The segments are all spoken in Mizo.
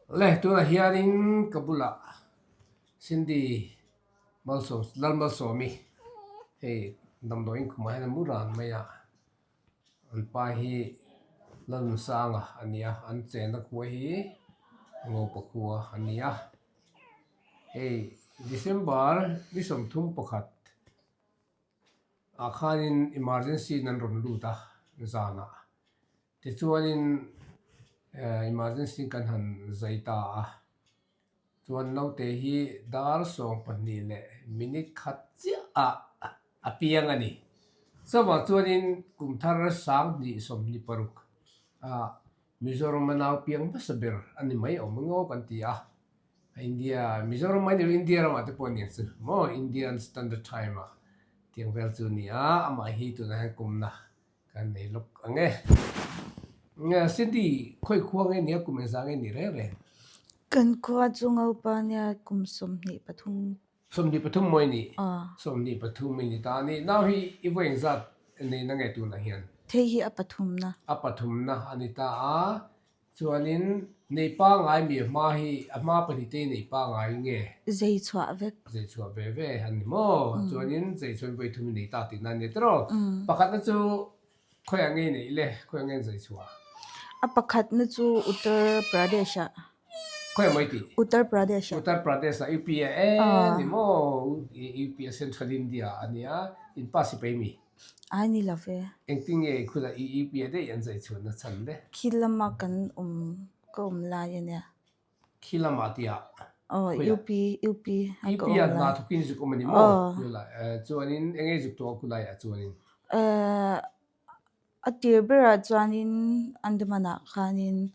Le tunah hianin ka bulah Cindy Malsawm Lalmalsawmi hei damdawiin khumah hian a mu ran mai a, an pa hi Lalnunsanga a ni a, an chenna khua hi Ngopa khua a ni a, hei December ni 31 ah khanin emergency in an rawn lut a zanah tichuanin emergency kan han zai ta a chuan naute hi dar 12 leh minute khat chiah ah a piang a ni. Chuvang chuanin kum thar 2026 ah Mizoram a nau piang hmasa ber a ni mai awm eng aw kan ti a. India, Mizoram mai ni lo India ramah te pawh a ni ang chu maw Indian Standard Time ah tiang vel chu a ni a, amah hi tunah hian kumna kan nei lawk ang e. Cindy, khawi khua nge nia kum engzah nge ni reng reng? Kan khua chu Ngopa nia kum 23. 23 maw i nih? 23 i ni ta a ni. Nau hi i vawi engzat neihna nge tunah hian? Thei hi a pathumna. A pathumna a ni ta a. Chuanin nei pangai mi a hma hi a hma pahnihte hi nei pangai nge? Zei chhuah vek. Zei chhuah ve ve a ni maw? Chuanin zei chuan vawi thum i nei ta tihna a ni tiraw? Pakhatna chu khawiah nge i neih le? Khawiah nge an zei chhuah? A pakhatna chu Uttar Pradesh-ah. Khawiah maw i tih? Uttar Pradesh-ah. Uttar Pradesh-ah UP ah e ni maw? UP a Central India a nia. In pa sipai mi? Ai ni lo ve. Engtin nge khula i UP a daih an zai chhuahna chhan le? Khi lama kan awm ka awm lai a nia. Khi lamah tihah? Aw UP UP a ka awm lai. UP ah hna thawkin zuk awm a ni maw? Chuanin enge zuk tawh a khulaiah chuanin? A tir berah chuanin Andaman-ah khanin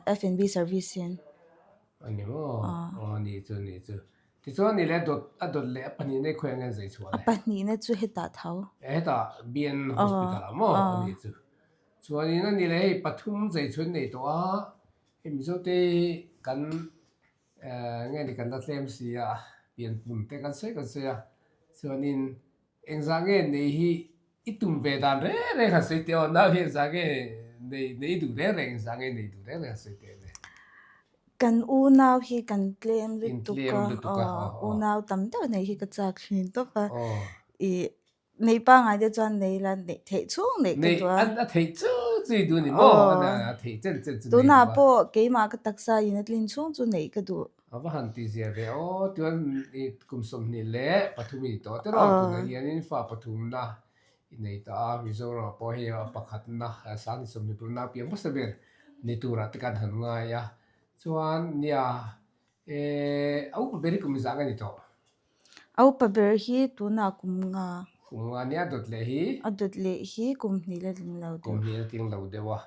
F&B service hian. A ni maw? Aw a ni chu a ni chu. Tichuan ni leh dawt a dawt leh a pahnihna i khawi ang nge zai chhuah le? A pahnihna chu hetah tho. Hetah BN Hospital ah maw? A ni chu. Chuanin a ni leh hei pathum zai chhuah an nei tawh a, hei Mizote hi kan nge ni kan la tlem si a, pianpum te kan sawi kan sawi a, chuanin Engzah nge nei hi i tum ve dan reng reng han sawi teh aw, nau hi engzah nge nei nei i duh reng reng, engzah nge nei duh reng reng han sawi teh le. Kan unau hi kan tlem lutuk a, unau tam deuh nei hi ka chak thin tawp a, i nei pangngai te chuan nei la neih theih chhung neih ka duh a. A theih chu chu i duh a ni maw? A theih chen chen chu nei duh a. Tunah pawh keimah ka taksa in a tlin chhung chu neih ka duh. A va han ti zia ve aw, chuan i kum 23 i ni tawh tiraw, tunah hianin fa pathumna i nei tawh a, Mizoramah pawh hei a pakhatna sang ni 20 nau piang hmasa ber ni turah te kan han ngai a, chuan nia eh a upa ber hi kum zah nge ni tawh? A upa ber hi tunah kum nga. Kum nga nia dawt leh hi? A dawt leh hi kum hnih la tling lo deuh. Kum hnih la tling lo deuh a.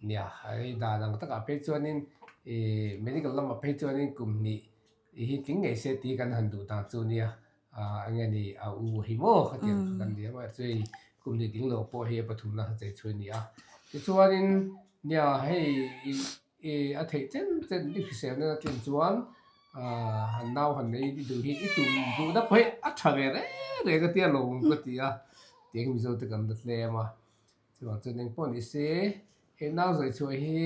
Nia, hei dan ang takah phei chuanin ih medical lamah phei chuanin kum hnih hi tling ngei se tih kan han duh dan chu nia. Ah eng nge ni a u hi maw khatiang kha kan nia amaherawhchu hei kum hnih tling lo pawh hei a pathumna chei chhuai a ni a. Tichuanin nia hei ih I a theih chen chen i hriselna na tlin chuan han nau han nei i duh hi i tum duhna pawh hi a tha ve reng reng a tia lo ka ti a, tiang Mizo te kan la tlem a, chuvang chuan engpawh ni se he nau zawi chhuah hi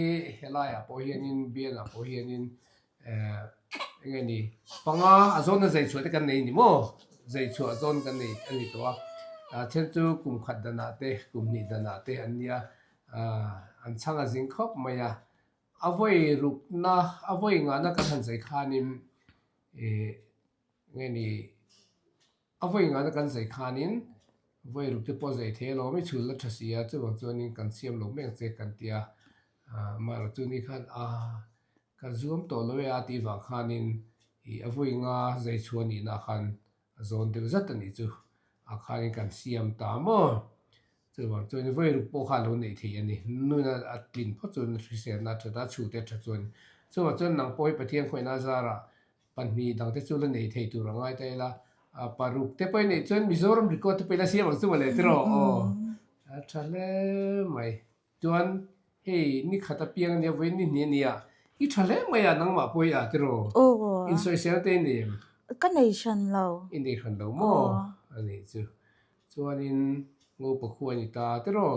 helaiah pawh hianin bialah pawh hianin eh eng nge ni panga a zawn a zai chhuah te kan nei ni maw zai chhuah zawn kan nei a ni tawh a, a then chu kum khat danah te kum hnih danah te an nia. An chhang a zing khawp mai a, a vawi rukna, a vawi ngahna kan han zai khanin ih nge ni, a vawi ngahna kan zai khanin vawi ruk te pawh zai thei alawm i chhul la tha si a, chuvang chuanin kan siam lo mek che kan ti a, amaherawh chu ni khan a ka zuam tawh lo e a tih vang khanin ih a vawi nga zai chhuah nihna khan A zawn deuh zat a nih chu a khanin kan siam ta maw? Chuvang chuan vawi ruk pawh kha a lo neih theih a ni. Nun a tlin phawt chuan hriselna a that a, chhute a that chuan. Chuvang chuan nang pawh hi Pathian khawihna zarah pahnih dangte chu la nei thei tur a ngai ta ila, paruk te pawh i neih chuan Mizoram record te pawh i la siam ang chu mawle tiraw? Aw, a tha hle mai. Chuan hei ni khat apiang ania vawiin ni hnih ania i tha hle mai a nangmah pawh hi a tiraw? Aw. Insawisel te i nei em? Ka nei hran lo. I nei hran lo maw? A nih chu. Chuanin Ngopa khu a ni ta tiraw?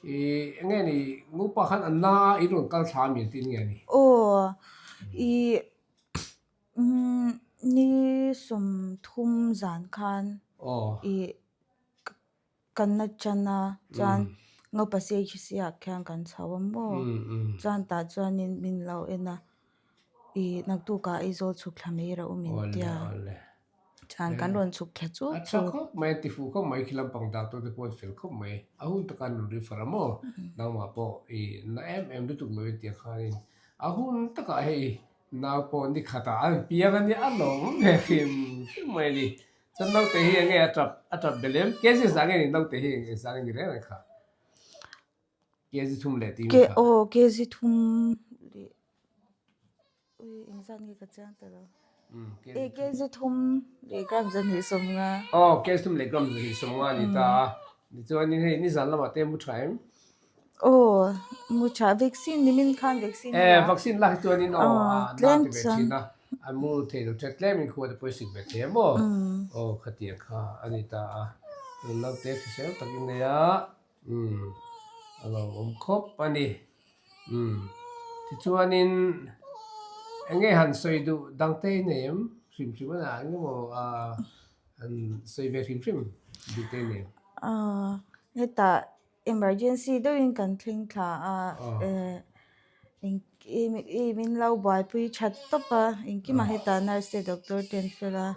I eng nge ni Ngopa khan a na in rawn kal thla a mi engtin nge ni? Aw. I ni 30 zan khan i kan na tan a chuan Ngopa CHC ah khian kan chho a maw chuan tah chuanin min lo en a i naktukah Aizawl chhuk thla mai rawh u min tia chuan kan rawn chhuk thla chuk chuk. A tha khawp mai a tifuh khawp mai khi lampang doctor te pawh an fel khawp mai a hun taka an rawn refer a maw nangmah pawh i na em em lutuk lo in tia khanin a hun takah hei nau pawh ni khatah an piang a nia a lawm ve hrim hrim mai a ni. Chuan naute hi enge a tap a tap belh em? Kg zah nge ni naute hi eng zah nge ni reng reng kha? Kg thum leh tih mi kha. Aw kg thum leh ui eng zat nge ka chiang ta lo. E kg thum leh gram 250. Aw kg thum leh gram 250 a ni ta a. Tichuanin hei nizan lamah te mu tha em? Aw, mu tha. Vaccine nimin khan vaccine a la. Eh, vaccine lak hi chuanin aw a na ti ve thin a, a mu thei lo thet tlemin khua te pawh i sik ve thei a maw? Aw, khatiang kha a ni ta a. Tun naute hrisel takin nei a, umm, a lo awm khawp a ni. Umm, tichuanin eng nge han sawi duh dangte i nei em? Hrim hrim a na eng emaw a han sawi ve hrim hrim duh te i nei em? Aw, hetah Emergency deuhin kan thleng thla a, eng min lo buaipui that tawp a, engkimah hetah nurse te doctor te an fel a,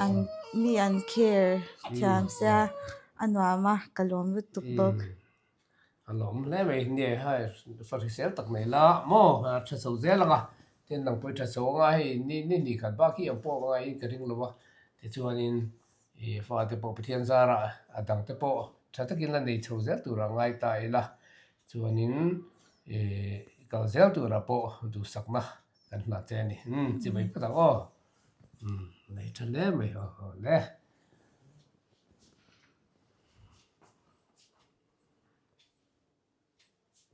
an mi an care thiam sia a nuam a ka lawm lutuk bawk. A lawm hle mai nia hai fa hrisel tak nei la maw tha chho zel ang a, tin nang pawh i tha chho ang a hei ni ni khat bak hi ang pawh a ngaiin ka ring lo a, tichuanin I fate pawh Pathian zarah a dangte pawh tha takin la nei chho zel turah ngai ta ila, chuanin i kal zel turah pawh duhsakna kan hna che a ni. Umm, chi mai phawt ang aw. Umm, nei tha hle mai aw, aw le.